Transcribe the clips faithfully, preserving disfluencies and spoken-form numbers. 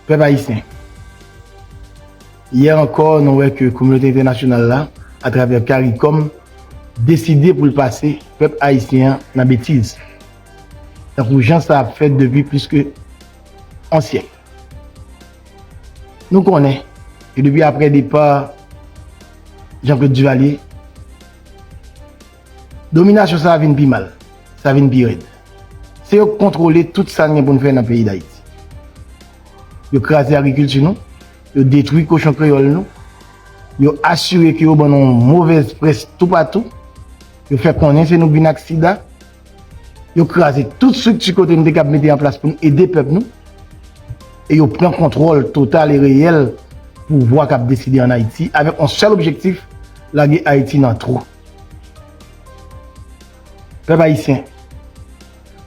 Pèp ayisyen, yè ankò, nou wè ke kominote entènasyonal la, atravè CARICOM, deside pou l pase pèp ayisyen an nan betiz, tankou jan sa ap fèt depi plis ke yon syèk. Nou konnen ke depi aprè depa Jean-Claude Duvalier, dominasyon sa a vin pi mal, sa vin pi rèd. Se yo k kontwole tout sa n gen pou n fè nan peyi Dayiti. Yo kraze agrikilti nou, yo detwi kochon kreyòl nou, yo asire ke yo ban nou yon movèz près toupatou, yo fè konnen se nou k vin ak sida, yo kraze tout estrikti kote n te kab mete an plas pou n ede pèp nou, e yo pran kontwòl total e reyèl pouvwa k ap deside ann Ayiti avèk yon sèl objektif, lage Ayiti nan twou. Pèp ayisyen,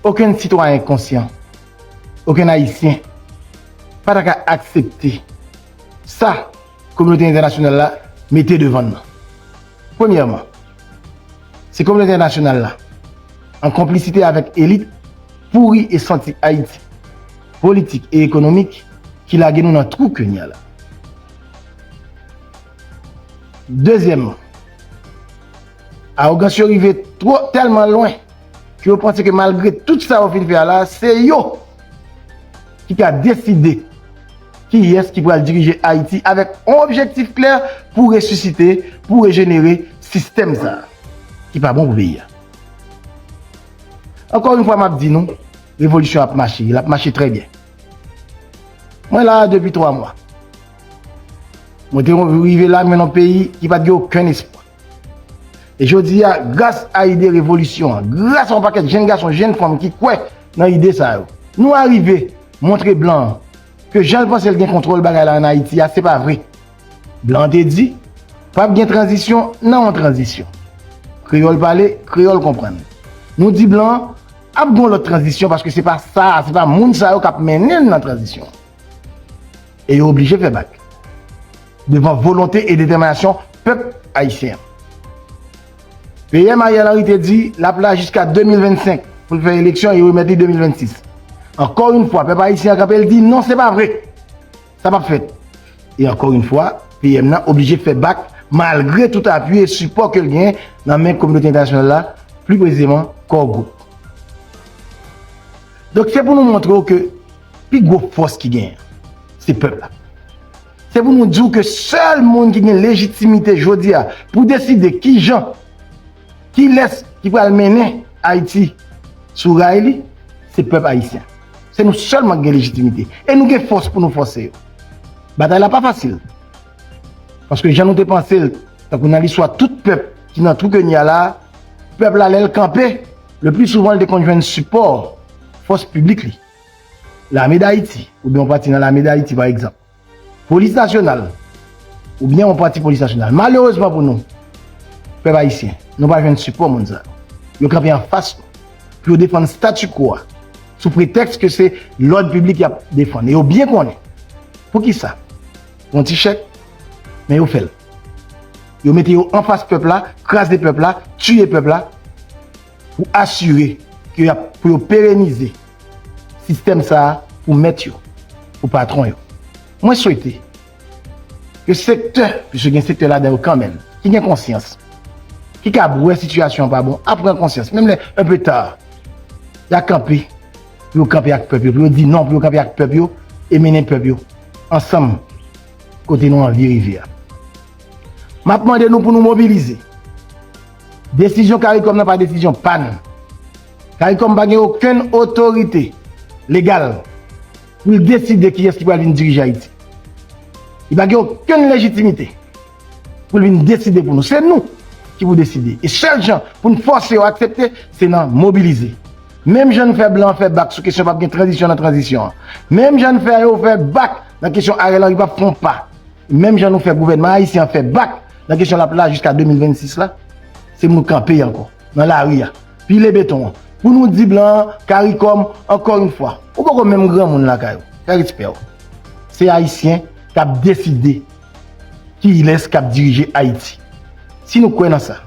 okenn sitwayen konsyan, okenn ayisyen pa ta ka aksepte sa kominote entènasyonal la mete devan n nan. Premyèman, se kominote entènasyonal la, an konplisite avèk elit pouri e santi Ayiti, politik e ekonomik, ki lage nou nan twou ke n ye a la. Dezyèmman, awogans yo rive twò, tèlman lwen ke yo panse ke malgre tout sa yo fin fè a la, se yo ki ka deside kiyès ki pral dirije Ayiti avèk yon objektif klè pou resisite, pou rejenere sistèm sa a ki pa bon pou peyi a. Ankò yon fwa, m ap di nou, revolisyon ap mache, l ap mache trè byen. Mwen la a depi twa mwa. Mwen te rive la, mwen nan peyi ki pa t gen okenn espwa. E jodi a, gras a ide revolisyon an, gras a yon pakèt jenn gason, jenn fanm ki kwè nan ide sa yo, nou arive montre blan an ke jan l panse l gen kontwòl bagay la ann Ayiti a, se pa vre. Blan an te di, p ap gen tranzisyon nan yon tranzisyon. Kreyòl pale, kreyòl konprann. Nou di blan an, ap gen yon lòt tranzisyon paske se pa sa, se pa moun sa yo k ap mennen n nan tranzisyon. E yo oblije fè bak devan volonte e detèminasyon pèp ayisyen an. P M Ariel Henry te di l ap la jiska de mil vennsenk pou l fè eleksyon e remèt li de mil vennsis. Ankò yon fwa, pèp ayisyen an kanpe, l di non, se pa vre. Sa p ap fèt. E ankò yon fwa, P M nan oblije fè bak malgre tout apui e sipò ke l genyen nan men kominote entènasyonal la, pli presizeman Core Group. Donk, se pou nou montre w ke pi gwo fòs ki genyen, se pèp la. Se pou nou di w ke sèl moun ki gen lejitimite jodi a pou deside kijan, kilès ki pral mennen Ayiti sou ray li, se pèp ayisyen. Se nou sèlman ki gen lejitimite. E nou gen fòs pou nou fòse yo. Batay la pa fasil. Paske jan nou te panse l, tankou nan listwa tout pèp ki nan twou ke n ye a la, pèp la, lè l kanpe, le pli souvan, l te konn jwenn sipò fòs piblik li. Lame Dayiti, oubyen yon pati nan Lame Dayiti, pa egzanp. Polis nasyonal, oubyen yon pati polis nasyonal. Malerezman pou nou, pèp ayisyen, nou pa jwenn sipò moun sa yo. Yo kanpe anfas nou pou yo defann statu quo a, sou pretèks ke se lòd piblik y ap defann. E yo byen konnen. Poukisa? Yon ti chèk, men yo fè l. Yo mete yo anfas pèp la, kraze pèp la, tiye pèp la, pou asire ke y ap, pou yo perenize sistèm sa a pou mèt yo, pou patwon yo. Mwen swete ke sektè, piske gen sektè ladan yo kanmenm, ki gen konsyans, ki kab wè sitiyasyon an pa bon, ap pran konsyans, menm lè un peu tard, y a kanpe, pou yo kanpe ak pèp yo, pou yo di non, pou yo kanpe ak pèp yo, e mennen pèp yo ansanm kote nou anvi rive a. M ap mande nou pou nou mobilize. Desizyon CARICOM nan pa desizyon pa n. CARICOM pa gen okenn otorite legal pou l deside kiyès ki pral vin dirije Ayiti. Li pa gen okenn lejitimite pou l vin deside pou nou. Se nou ki pou deside. E sèl jan pou n fòse yo aksepte, se nan mobilize. Menm jan n fè blan an fè bak sou kesyon p ap gen tranzisyon nan tranzisyon an. Menm jan n fè yo fè bak nan kesyon Ariel Henry p ap fè yon pa. Menm jan nou fè gouvènman ayisyen an fè bak nan kesyon l ap la jiska de mil vennsis la, se pou nou kanpe ankò nan lari a, pile beton an, pou nou di blan an, CARICOM, ankò yon fwa, ou poko menm granmoun lakay ou, fè respè w. Se Ayisyen k ap deside kilès k ap dirije Ayiti. Si nou kwè nan sa,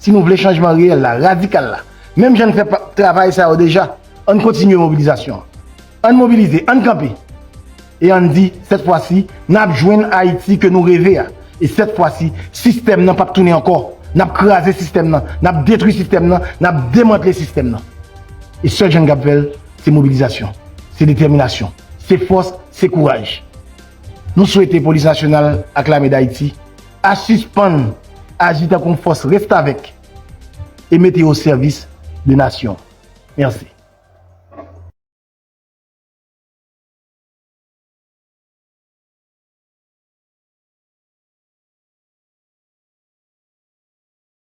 si nou vle chanjman reyèl la, radikal la, menm jan n fè pa, travay sa yo deja, ann kontinye mobilizasyon an. Ann mobilize, ann kanpe. E ann di, sèt fwa si, n ap jwenn Ayiti ke nou reve a. E sèt fwa si, sistèm nan p ap tounen ankò. N ap kraze sistèm nan, n ap detwi sistèm nan, n ap demantle sistèm nan. E sèl jan n kab fè l, se mobilizasyon, se detèminasyon, se fòs, se kouraj. Nou swete Polis Nasyonal ak Lame Dayiti a sispann aji tankou yon fòs restavèk e mete yo o sèvis de nasyon. Mèsi.